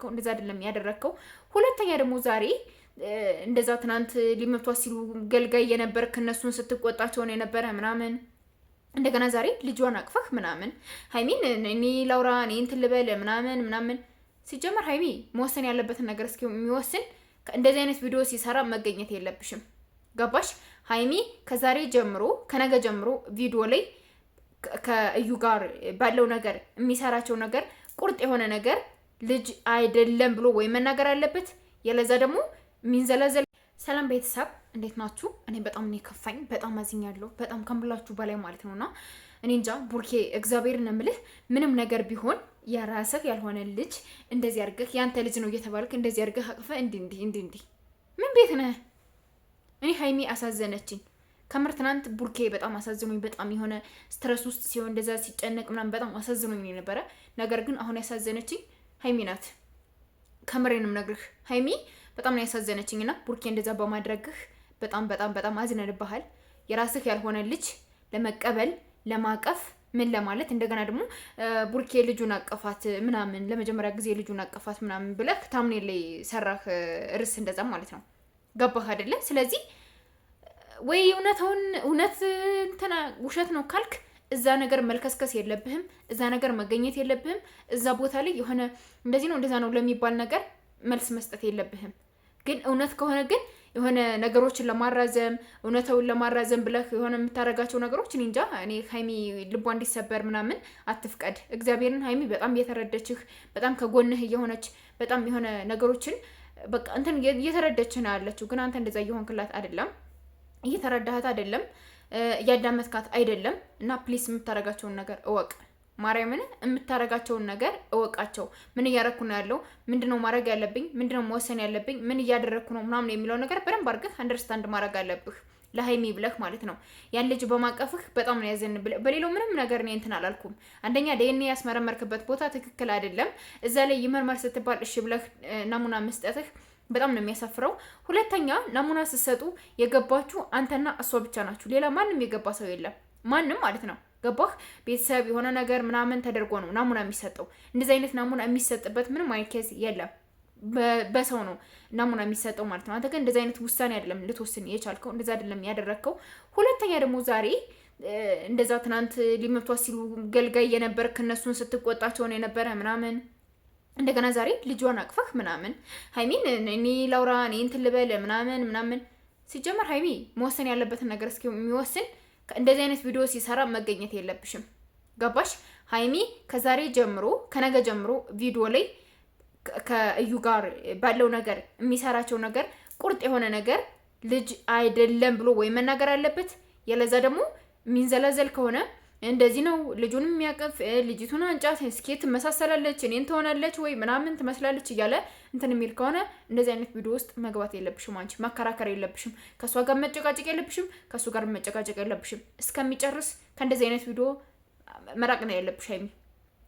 እንደዛ አይደለም ያደረግከው። ሁለተኛ ደግሞ ዛሬ እንደዛ ትናንት ሊመቷ ሲሉ ገልጋይ የነበርክ፣ እነሱን ስትቆጣቸው ነው የነበረ ምናምን፣ እንደገና ዛሬ ልጇን አቅፈህ ምናምን ሀይሚን እኔ ላውራ፣ እኔ እንትን ልበል ምናምን ምናምን። ሲጀመር ሀይሚ መወሰን ያለበትን ነገር እስኪ የሚወስን እንደዚህ አይነት ቪዲዮ ሲሰራ መገኘት የለብሽም። ገባሽ? ሀይሚ ከዛሬ ጀምሮ፣ ከነገ ጀምሮ ቪዲዮ ላይ ከእዩ ጋር ባለው ነገር የሚሰራቸው ነገር ቁርጥ የሆነ ነገር ልጅ አይደለም ብሎ ወይ መናገር አለበት፣ የለዛ ደግሞ የሚንዘላዘል። ሰላም ቤተሰብ፣ እንዴት ናችሁ? እኔ በጣም ነው የከፋኝ፣ በጣም አዝኛለሁ፣ በጣም ከምላችሁ በላይ ማለት ነውና እኔ እንጃ ቡርኬ፣ እግዚአብሔርን እምልህ ምንም ነገር ቢሆን የራስህ ያልሆነ ልጅ እንደዚህ አድርገህ፣ ያንተ ልጅ ነው እየተባልክ እንደዚህ አድርገህ አቅፈህ እንዲህ እንዲህ እንዲህ እንዲህ ምን ቤት ነህ? እኔ ሀይሚ አሳዘነችኝ። ከምር ትናንት ቡርኬ በጣም አሳዝኖኝ፣ በጣም የሆነ stress ውስጥ ሲሆን፣ እንደዛ ሲጨነቅ ምናምን በጣም አሳዝኖኝ የነበረ፣ ነገር ግን አሁን ያሳዘነችኝ ሀይሚ ናት። ከምሬንም ነግርህ ሀይሚ በጣም ነው ያሳዘነችኝ። እና ቡርኬ እንደዛ በማድረግህ በጣም በጣም በጣም አዝነንብሃል። የራስህ ያልሆነ ልጅ ለመቀበል፣ ለማቀፍ፣ ምን ለማለት፣ እንደገና ደግሞ ቡርኬ ልጁን አቀፋት ምናምን፣ ለመጀመሪያ ጊዜ ልጁን አቀፋት ምናምን ብለህ thumbnail ላይ ሰራህ ርዕስ እንደዛ ማለት ነው። ገባህ አይደለ? ስለዚህ ወይ እውነታውን እውነት እንትና ውሸት ነው ካልክ እዛ ነገር መልከስከስ የለብህም። እዛ ነገር መገኘት የለብህም። እዛ ቦታ ላይ የሆነ እንደዚህ ነው እንደዛ ነው ለሚባል ነገር መልስ መስጠት የለብህም። ግን እውነት ከሆነ ግን የሆነ ነገሮችን ለማራዘም፣ እውነታውን ለማራዘም ብለህ የሆነ የምታደርጋቸው ነገሮች እኔ እንጃ። እኔ ሀይሚ ልቧ እንዲሰበር ምናምን አትፍቀድ። እግዚአብሔርን ሀይሚ በጣም እየተረደችህ፣ በጣም ከጎንህ እየሆነች፣ በጣም የሆነ ነገሮችን በቃ እንትን እየተረደችህ ነው ያለችው። ግን አንተ እንደዛ እየሆንክላት አይደለም፣ እየተረዳሃት አይደለም፣ እያዳመጥካት አይደለም። እና please የምታደርጋቸውን ነገር እወቅ። ማርያምን የምታደርጋቸውን ነገር እወቃቸው። ምን እያረኩ ነው ያለው? ምንድነው ማድረግ ያለብኝ? ምንድነው መወሰን ያለብኝ? ምን እያደረግኩ ነው ምናምን የሚለው ነገር በደንብ አድርገህ understand ማድረግ አለብህ። ለሀይሚ ብለህ ማለት ነው። ያን ልጅ በማቀፍህ በጣም ነው ያዘን። በሌላው ምንም ነገር እኔ እንትን አላልኩም። አንደኛ ዲኤንኤ ያስመረመርክበት ቦታ ትክክል አይደለም። እዛ ላይ ይመርመር ስትባል እሺ ብለህ ናሙና መስጠትህ በጣም ነው የሚያሳፍረው። ሁለተኛ ናሙና ስትሰጡ የገባችሁ አንተና እሷ ብቻ ናችሁ። ሌላ ማንም የገባ ሰው የለም። ማንም ማለት ነው። ገባህ? ቤተሰብ የሆነ ነገር ምናምን ተደርጎ ነው ናሙና የሚሰጠው። እንደዚህ አይነት ናሙና የሚሰጥበት ምንም አይነት case የለም። በሰው ነው ናሙና የሚሰጠው ማለት ነው። አንተ ግን እንደዚህ አይነት ውሳኔ አይደለም ልትወስን የቻልከው፣ እንደዛ አይደለም ያደረግከው። ሁለተኛ ደግሞ ዛሬ እንደዛ ትናንት ሊመቷ ሲሉ ገልጋይ የነበርክ፣ እነሱን ስትቆጣቸው ነው የነበረ ምናምን፣ እንደገና ዛሬ ልጇን አቅፈህ ምናምን ሀይሚን እኔ ላውራ፣ እኔ እንትን ልበል ምናምን ምናምን። ሲጀመር ሀይሚ መወሰን ያለበትን ነገር እስኪ የሚወስን እንደዚህ አይነት ቪዲዮ ሲሰራ መገኘት የለብሽም። ገባሽ? ሀይሚ ከዛሬ ጀምሮ፣ ከነገ ጀምሮ ቪዲዮ ላይ ከእዩ ጋር ባለው ነገር የሚሰራቸው ነገር ቁርጥ የሆነ ነገር ልጅ አይደለም ብሎ ወይ መናገር አለበት። የለዛ ደግሞ የሚንዘላዘል ከሆነ፣ እንደዚህ ነው ልጁን የሚያቅፍ፣ ልጅቱን አንጫት እስኪ ትመሳሰላለች፣ እኔን ትሆናለች ወይ ምናምን ትመስላለች እያለ እንትን የሚል ከሆነ እንደዚህ አይነት ቪዲዮ ውስጥ መግባት የለብሽም። አንቺ መከራከር የለብሽም። ከእሷ ጋር መጨቃጨቅ የለብሽም። ከእሱ ጋር መጨቃጨቅ የለብሽም። እስከሚጨርስ ከእንደዚህ አይነት ቪዲዮ መራቅ ነው ያለብሽ። ሀይሚ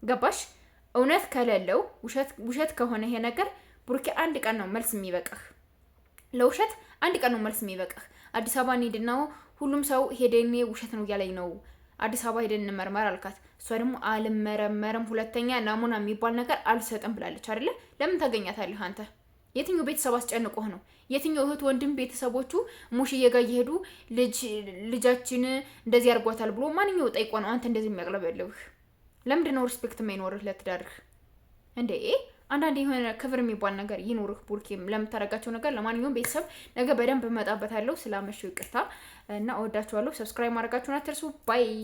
ገባሽ? እውነት ከሌለው፣ ውሸት ከሆነ ይሄ ነገር ቡርኬ አንድ ቀን ነው መልስ የሚበቃህ። ለውሸት አንድ ቀን ነው መልስ የሚበቃህ። አዲስ አበባ እንሂድና ሁሉም ሰው ሄደኔ ውሸት ነው እያለኝ ነው፣ አዲስ አበባ ሄደን እንመርመር አልካት። እሷ ደግሞ አልመረመርም፣ ሁለተኛ ናሙና የሚባል ነገር አልሰጥም ብላለች አይደለ? ለምን ታገኛታለህ አንተ? የትኛው ቤተሰብ አስጨንቆህ ነው? የትኛው እህት ወንድም ቤተሰቦቹ ሙሽዬ ጋር እየሄዱ ልጅ ልጃችን እንደዚህ አድርጓታል ብሎ ማንኛው ጠይቆ ነው አንተ እንደዚህ የሚያቅለበልብህ? ለምንድን ነው respect የማይኖርህ ለትዳርህ እንዴ? አንዳንድ የሆነ ክብር የሚባል ነገር ይኖርህ ቡርኬም ለምታደርጋቸው ነገር። ለማንኛውም ቤተሰብ ነገ በደንብ እመጣበታለሁ። ስላመሸው ይቅርታ እና እወዳችኋለሁ። Subscribe ማድረጋችሁን አትርሱ። Bye.